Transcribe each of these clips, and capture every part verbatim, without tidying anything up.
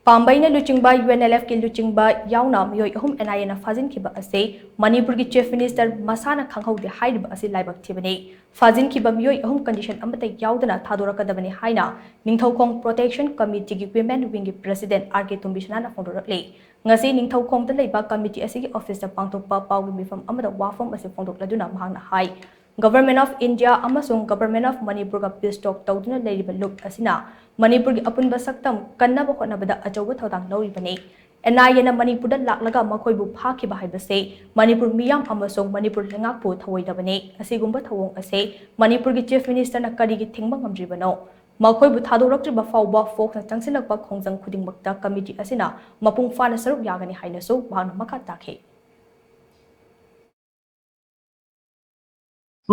ꯄꯥꯝꯕꯩꯅ ꯂꯨꯆꯤꯡꯕ UNLFꯀꯤ ꯂꯨꯆꯤꯡꯕ ꯌꯥꯎꯅ ꯃꯤꯑꯣꯏ ꯑꯍꯨꯝ NIAꯅ ꯐꯥꯖꯤꯟꯈꯤꯕ ꯑꯁꯤ ꯃꯅꯤꯄꯨꯔꯒꯤ Chief Minister ꯃꯁꯥꯅ ꯈꯪꯍꯧꯗꯦ ꯍꯥꯏꯔꯤꯕ ꯑꯁꯤ ꯂꯥꯏꯕꯛ ꯊꯤꯕꯅꯤ꯫ ꯐꯥꯖꯤꯟꯈꯤꯕ ꯃꯤꯑꯣꯏ ꯑꯍꯨꯝ condition ꯑꯃꯠꯇ ꯌꯥꯎꯗꯅ ꯊꯥꯗꯣꯔꯛꯀꯗꯕꯅꯤ ꯍꯥꯏꯅ Ningthoukhong Protection Committeeꯒꯤ Women Wingꯒꯤ President R K ꯇꯣꯝꯕꯤꯁꯅꯥꯅ ꯐꯣꯡꯗꯣꯔꯛꯂꯤ꯫ ꯉꯁꯤ ꯅꯤꯡꯊꯧꯈꯣꯡꯗ ꯂꯩꯕ committee ꯑꯁꯤꯒꯤ officeꯇ ꯄꯥꯡꯊꯣꯛꯄ ꯄꯥꯎꯒꯤ ꯃꯤꯐꯝ ꯑꯃꯗ ꯋꯥꯐꯝ ꯑꯁꯤ ꯐꯣꯡꯗꯣꯛꯂꯗꯨꯅ ꯃꯍꯥꯛꯅ ꯍꯥꯏ, Government of India ꯑꯃꯁꯨꯡ Government of ꯃꯅꯤꯄꯨꯔꯒ peace talk ꯇꯧꯗꯨꯅ ꯂꯩꯔꯤꯕ ꯂꯨꯞ ꯑꯁꯤꯅ ꯃꯅꯤꯄꯨꯔꯒꯤ ꯑꯄꯨꯟꯕ ꯁꯛꯇꯝ ꯀꯟꯅꯕ ꯍꯣꯠꯅꯕꯗ ꯑꯆꯧꯕ ꯊꯧꯗꯥꯡ ꯂꯧꯔꯤꯕꯅꯤ꯫ NIAꯅ ꯃꯅꯤꯄꯨꯔꯗ ꯂꯥꯛꯂꯒ ꯃꯈꯣꯏꯕꯨ ꯐꯥꯈꯤꯕ ꯍꯥꯏꯕꯁꯤ ꯃꯅꯤꯄꯨꯔ ꯃꯤꯌꯥꯝ ꯑꯃꯁꯨꯡ ꯃꯅꯤꯄꯨꯔ ꯂꯩꯉꯥꯛꯄꯨ ꯊꯧꯑꯣꯏꯗꯕꯅꯤ꯫ ꯑꯁꯤꯒꯨꯝꯕ ꯊꯧꯑꯣꯡ ꯑꯁꯤ ꯃꯅꯤꯄꯨꯔꯒꯤ Chief Ministerꯅ ꯀꯔꯤꯒꯤ ꯊꯤꯡꯕ ꯉꯝꯗ꯭ꯔꯤꯕꯅꯣ? ꯃꯈꯣꯏꯕꯨ ꯊꯥꯗꯣꯔꯛꯇ꯭ꯔꯤꯕ ꯐꯥꯎꯕ ꯐꯣꯛꯁꯅ ꯆꯪꯁꯤꯜꯂꯛꯄ ꯈꯣꯡꯖꯪ ꯈꯨꯗꯤꯡꯃꯛꯇ committee ꯑꯁꯤꯅ ꯃꯄꯨꯡ ꯐꯥꯅ ꯁꯔꯨꯛ ꯌꯥꯒꯅꯤ ꯍꯥꯏꯅꯁꯨ ꯃꯍꯥꯛꯅ ꯃꯈꯥ ꯇꯥꯈꯤ꯫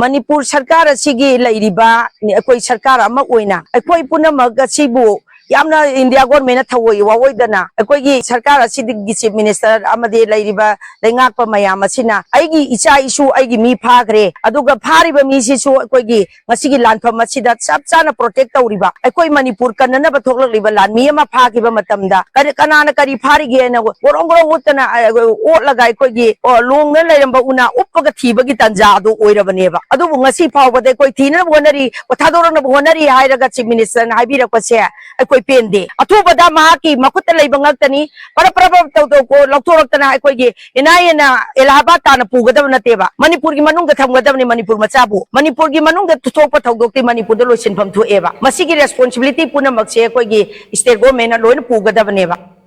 ꯃꯅꯤꯄꯨꯔ ꯁꯔꯀꯥꯔ ꯑꯁꯤꯒꯤ ꯂꯩꯔꯤꯕ ꯑꯩꯈꯣꯏ ꯁꯔꯀꯥꯔ ꯑꯃ ꯑꯣꯏꯅ ꯑꯩꯈꯣꯏ ꯄꯨꯝꯅꯃꯛ ꯑꯁꯤꯕꯨ ꯌꯥꯝꯅ ꯏꯟꯗꯤꯌꯥ ꯒꯣꯔꯃꯦꯟꯅ ꯊꯧꯑꯣꯏ ꯋꯥꯑꯣꯏꯗꯅ ꯑꯩꯈꯣꯏꯒꯤ ꯁꯔꯀꯥꯔ ꯑꯁꯤꯒꯤ ꯆꯤꯐ ꯃꯤꯅꯤꯁꯇꯔ ꯑꯃꯗꯤ ꯂꯩꯔꯤꯕ ꯂꯩꯉꯥꯛꯄ ꯃꯌꯥꯝ ꯑꯁꯤꯅ ꯑꯩꯒꯤ ꯏꯆꯥ ꯏꯁꯨ ꯑꯩꯒꯤ ꯃꯤ ꯐꯥꯈ꯭ꯔꯦ, ꯑꯗꯨꯒ ꯐꯥꯔꯤꯕ ꯃꯤꯁꯤꯁꯨ ꯑꯩꯈꯣꯏꯒꯤ ꯉꯁꯤꯒꯤ ꯂꯥꯟꯐꯝ ꯑꯁꯤꯗ ꯆꯞ ꯆꯥꯅ ꯄ꯭ꯔꯣꯇꯦꯛ ꯇꯧꯔꯤꯕ ꯑꯩꯈꯣꯏ ꯃꯅꯤꯄꯨꯔ ꯀꯟꯅꯅꯕ ꯊꯣꯛꯂꯛꯂꯤꯕ ꯂꯥꯟꯃꯤ ꯑꯃ ꯐꯥꯈꯤꯕ ꯃꯇꯝꯗ ꯀꯔꯤ, ꯀꯅꯥꯅ ꯀꯔꯤ ꯐꯥꯔꯤꯒꯦꯅ ꯒꯣꯔꯣꯡ ꯒꯣꯔꯣꯡ ꯑꯣꯠꯇꯅ, ꯑ, ꯑꯣꯠꯂꯒ ꯑꯩꯈꯣꯏꯒꯤ, ꯑꯣ, ꯂꯣꯡꯅ ꯂꯩꯔꯝꯕ ꯎꯅꯥ ꯎꯞꯄꯒ ꯊꯤꯕꯒꯤ ꯇꯥꯟꯖꯥ ꯑꯗꯨ ꯑꯣꯏꯔꯕꯅꯦꯕ꯫ ꯑꯗꯨꯕꯨ ꯉꯁꯤ ꯐꯥꯎꯕꯗ ꯑꯩꯈꯣꯏ ꯊꯤꯅꯅꯕ ꯍꯣꯠꯅꯔꯤ, ꯊꯥꯗꯣꯔꯛꯅꯕ ꯍꯣꯠꯅꯔꯤ ꯍꯥꯏꯔꯒ ꯆꯤꯐ ꯃꯤꯅꯤꯁꯇꯔꯅ ꯍꯥꯏꯕꯤꯔꯛꯄꯁꯦ ꯑꯩꯈꯣꯏ ꯄꯦꯟꯗꯦ꯫ ꯑꯊꯨꯕꯗ ꯃꯍꯥꯛꯀꯤ ꯃꯈꯨꯠꯇ ꯂꯩꯕ ꯉꯥꯛꯇꯅꯤ ꯄꯔꯞ ꯄꯔꯞ ꯄꯔꯞ ꯇꯧ ꯇꯧ ꯀꯣ ꯂꯧꯊꯣꯔꯛꯇꯅ ꯑꯩꯈꯣꯏꯒꯤ NIAꯅ ꯑꯦꯂꯥꯍꯥꯕꯥꯗ ꯇꯥꯅ ꯄꯨꯒꯗꯕ ꯅꯠꯇꯦꯕ꯫ ꯃꯅꯤꯄꯨꯔꯒꯤ ꯃꯅꯨꯡꯗ ꯊꯝꯒꯗꯕꯅꯤ ꯃꯅꯤꯄꯨꯔ ꯃꯆꯥꯕꯨ꯫ ꯃꯅꯤꯄꯨꯔꯒꯤ ꯃꯅꯨꯡꯗ ꯊꯣꯛꯄ ꯊꯧꯗꯣꯛꯇꯤ ꯃꯅꯤꯄꯨꯔꯗ ꯂꯣꯏꯁꯤꯟꯐꯝ ꯊꯣꯛꯑꯦꯕ꯫ ꯃꯁꯤꯒꯤ responsibility ꯄꯨꯝꯅꯃꯛꯁꯦ ꯑꯩꯈꯣꯏꯒꯤ state governmentꯅ ꯂꯣꯏꯅ ꯄꯨꯒꯗꯕꯅꯦꯕ꯫